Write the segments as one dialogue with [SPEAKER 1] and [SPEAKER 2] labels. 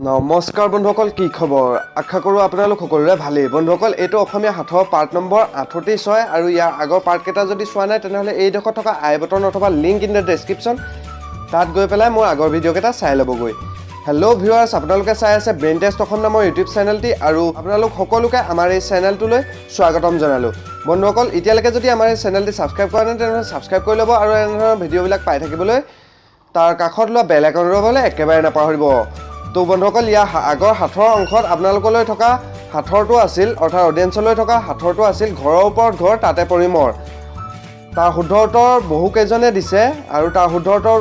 [SPEAKER 1] নমস্কাৰ বন্ধুসকল, কি খবৰ? আশা কৰোঁ আপোনালোক সকলোৰে ভালেই। বন্ধুসকল, এইটো অসমীয়া সাঁথৰ পাৰ্ট নম্বৰ 68 আৰু ইয়াৰ আগৰ পাৰ্টকেইটা যদি চোৱা নাই, তেনেহ'লে এইডোখৰত থকা আই বটন অথবা লিংক ইন the description, তাত গৈ পেলাই মোৰ আগৰ ভিডিঅ'কেইটা চাই ল'বগৈ। হেল্ল' ভিউৱাৰ্ছ, আপোনালোকে চাই আছে ব্ৰেইন টেষ্ট অসম নামৰ ইউটিউব চেনেলটি আৰু আপোনালোক সকলোকে আমাৰ এই চেনেলটোলৈ স্বাগতম জনালোঁ। বন্ধুসকল, এতিয়ালৈকে যদি আমাৰ এই চেনেলটি ছাবস্ক্ৰাইব কৰা নাই, তেনেহ'লে ছাবস্ক্ৰাইব কৰি ল'ব আৰু এনেধৰণৰ ভিডিঅ'বিলাক পাই থাকিবলৈ তাৰ কাষত লোৱা বেল আইকনটো দবাবলৈ একেবাৰে নাপাহৰিব। তো বন্ধুসকল, ইয়াৰ আগৰ সাঁথৰ অংশত আপোনালোকলৈ থকা সাঁথৰটো আছিল, অৰ্থাৎ অডিয়েঞ্চলৈ থকা সাঁথৰটো আছিল ঘৰৰ ওপৰত ঘৰ তাতে পৰি মৰ। তাৰ শুদ্ধ উত্তৰ বহুকেইজনে দিছে আৰু তাৰ শুদ্ধ উত্তৰ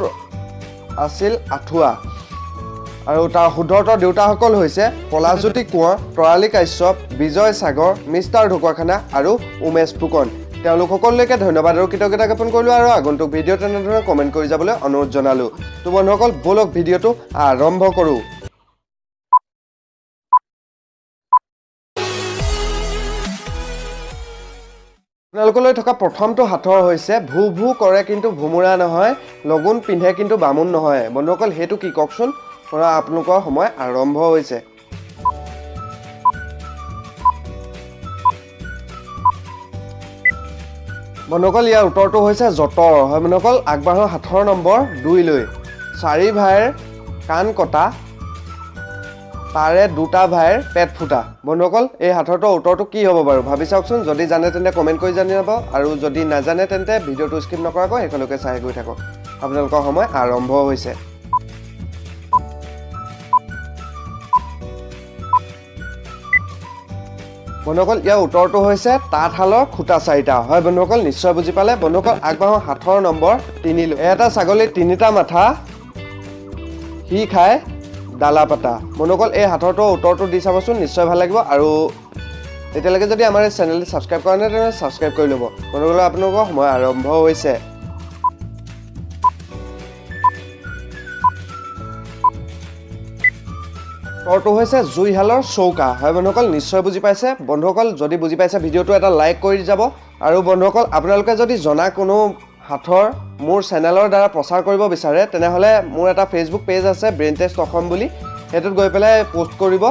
[SPEAKER 1] আছিল আঁঠুৱা। আৰু তাৰ শুদ্ধ উত্তৰ দেউতাসকল হৈছে পলাশজ্যোতি কোঁৱৰ, তৰালী কাশ্যপ, বিজয় সাগৰ, মিষ্টাৰ ঢকুৱাখানা আৰু উমেশ ফুকন। তেওঁলোক সকলোলৈকে ধন্যবাদ আৰু কৃতজ্ঞতা জ্ঞাপন কৰিলোঁ আৰু আগন্তুক ভিডিঅ'ত তেনেধৰণে কমেণ্ট কৰি যাবলৈ অনুৰোধ জনালোঁ। তো বন্ধুসকল, ব'লক ভিডিঅ'টো আৰম্ভ কৰোঁ। আপোনালোকলৈ থকা প্ৰথমটো সাঁথৰ হৈছে ভূ ভূ কৰে কিন্তু ভোমোৰা নহয়, লগুণ পিন্ধে কিন্তু বামুণ নহয়। বন্ধুসকল, সেইটো কি কওকচোন? আপোনালোকৰ সময় আৰম্ভ হৈছে। বন্ধুসকল, ইয়াৰ উত্তৰটো হৈছে যঁতৰ। হয় বন্ধুসকল, আগবাঢ়ো সাঁথৰ নম্বৰ 2লৈ। চাৰি ভাইৰ কাণ কটা, তাৰে দুটা ভাইৰ পেট ফুটা। বন্ধুসকল, এই সাঁথৰটোৰ উত্তৰটো কি হ'ব বাৰু ভাবি চাওকচোন। যদি জানে তেন্তে কমেণ্ট কৰি জানিব আৰু যদি নাজানে তেন্তে ভিডিঅ'টো স্কিপ নকৰাকৈ শেষলৈকে চাই গৈ থাকক। আপোনালোকৰ সময় আৰম্ভ হৈছে। বন্ধুসকল, ইয়াৰ উত্তৰটো হৈছে তাঁতশালৰ খুঁটা চাৰিটা। হয় বন্ধুসকল, নিশ্চয় বুজি পালে। বন্ধুসকল, আগবাঢ়ো সাঁথৰ নম্বৰ 3লৈ। এটা ছাগলীৰ তিনিটা মাথা, সি খায় ডালা পাতা। বন্ধুসকল, এই সাঁথৰটোৰ উত্তৰটো দি চাবচোন, নিশ্চয় ভাল লাগিব। আৰু এতিয়ালৈকে যদি আমাৰ এই চেনেলটো ছাবস্ক্ৰাইব কৰা নাই, তেনেহ'লে ছাবস্ক্ৰাইব কৰি ল'ব। বন্ধুসকল, আপোনালোকৰ সময় আৰম্ভ হৈছে। উত্তৰটো হৈছে জুইশালৰ চৌকা। হয় বন্ধুসকল, নিশ্চয় বুজি পাইছে। বন্ধুসকল, যদি বুজি পাইছে ভিডিঅ'টো এটা লাইক কৰি যাব। আৰু বন্ধুসকল, আপোনালোকে যদি জনা কোনো সাঁথৰ মোৰ চেনেলৰ দ্বাৰা প্ৰচাৰ কৰিব বিচাৰে, তেনেহ'লে মোৰ এটা ফেচবুক পেজ আছে ব্ৰেইন টেষ্ট অসম বুলি, সেইটোত গৈ পেলাই পষ্ট কৰিব।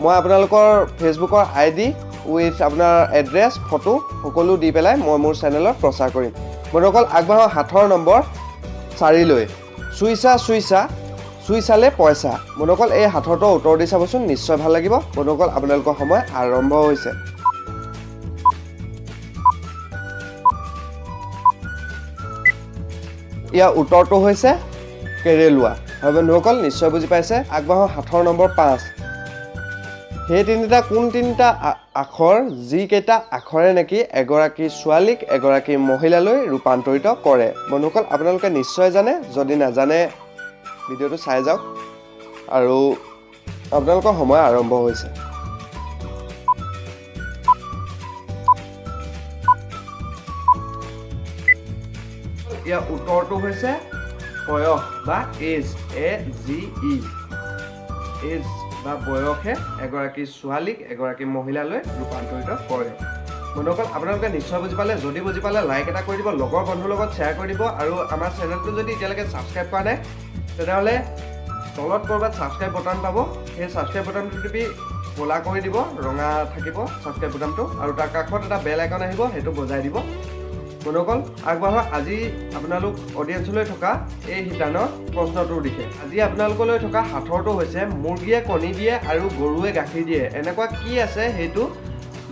[SPEAKER 1] মই আপোনালোকৰ ফেচবুকৰ আই ডি উইথ আপোনাৰ এড্ৰেছ, ফটো সকলো দি পেলাই মই মোৰ চেনেলত প্ৰচাৰ কৰিম। বন্ধুসকল, আগবাঢ়ো সাঁথৰ নম্বৰ 4লৈ। চুইচা চুইচা চুই চালে পইচা। বন্ধুসকল, এই সাঁথৰটোৰ উত্তৰ দি চাবচোন, নিশ্চয় ভাল লাগিব। বন্ধুসকল, আপোনালোকৰ সময় আৰম্ভ হৈছে। ইয়াৰ উত্তৰটো হৈছে কেৰেলুৱা। হয় বন্ধুসকল, নিশ্চয় বুজি পাইছে। আগবাঢ়ো সাঁথৰ নম্বৰ 5। সেই তিনিটা কোন তিনিটা আখৰ, যিকেইটা আখৰে নেকি এগৰাকী ছোৱালীক এগৰাকী মহিলালৈ ৰূপান্তৰিত কৰে? বন্ধুসকল, আপোনালোকে নিশ্চয় জানে, যদি নাজানে ভিডিঅ'টো চাই যাওক। আৰু আপোনালোকৰ সময় আৰম্ভ হৈছে। ইয়াৰ উত্তৰটো হৈছে বয়স বা এজ, এ জি ই, এজ বা বয়সে এগৰাকী ছোৱালীক এগৰাকী মহিলালৈ ৰূপান্তৰিত কৰে। বন্ধুসকল, আপোনালোকে নিশ্চয় বুজি পালে। যদি বুজি পালে লাইক এটা কৰি দিব, লগৰ বন্ধুৰ লগত শ্বেয়াৰ কৰি দিব। আৰু আমাৰ চেনেলটো যদি এতিয়ালৈকে ছাবস্ক্ৰাইব কৰা নাই, তেনেহ'লে তলত ক'ৰবাত ছাবস্ক্ৰাইব বটন পাব, সেই ছাবস্ক্ৰাইব বটনটো টিপি ক'লা কৰি দিব, ৰঙা থাকিব ছাবস্ক্ৰাইব বটনটো আৰু তাৰ কাষত এটা বেল আইকন আহিব, সেইটো বজাই দিব। বন্ধুসকল, আগবাঢ়ো আজি আপোনালোক অডিয়েঞ্চলৈ থকা এই শিতানৰ প্ৰশ্নটোৰ দিশে। আজি আপোনালোকলৈ থকা সাঁথৰটো হৈছে মুৰ্গীয়ে কণী দিয়ে আৰু গৰুৱে গাখীৰ দিয়ে, এনেকুৱা কি আছে সেইটো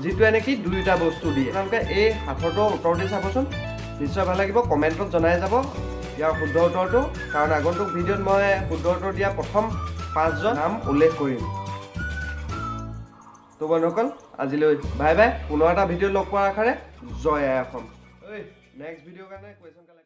[SPEAKER 1] যিটোৱে নেকি দুয়োটা বস্তু দিয়ে? আপোনালোকে এই সাঁথৰটোৰ উত্তৰ দি চাবচোন, নিশ্চয় ভাল লাগিব। কমেণ্টত জনাই যাব ইয়াৰ শুদ্ধ উত্তৰটো, কাৰণ আগন্তুক ভিডিঅ'ত মই শুদ্ধ উত্তৰ দিয়া প্ৰথম 5জন নাম উল্লেখ কৰিম। তো বন্ধুসকল, আজিলৈ বাই বাই। পুনৰ এটা ভিডিঅ'ত লগ পোৱাৰ আশাৰে জয় আই অসম। নেক্সট ভিডিঅ'ৰ কাৰণে কুৱেশ্যন কালেক্ট।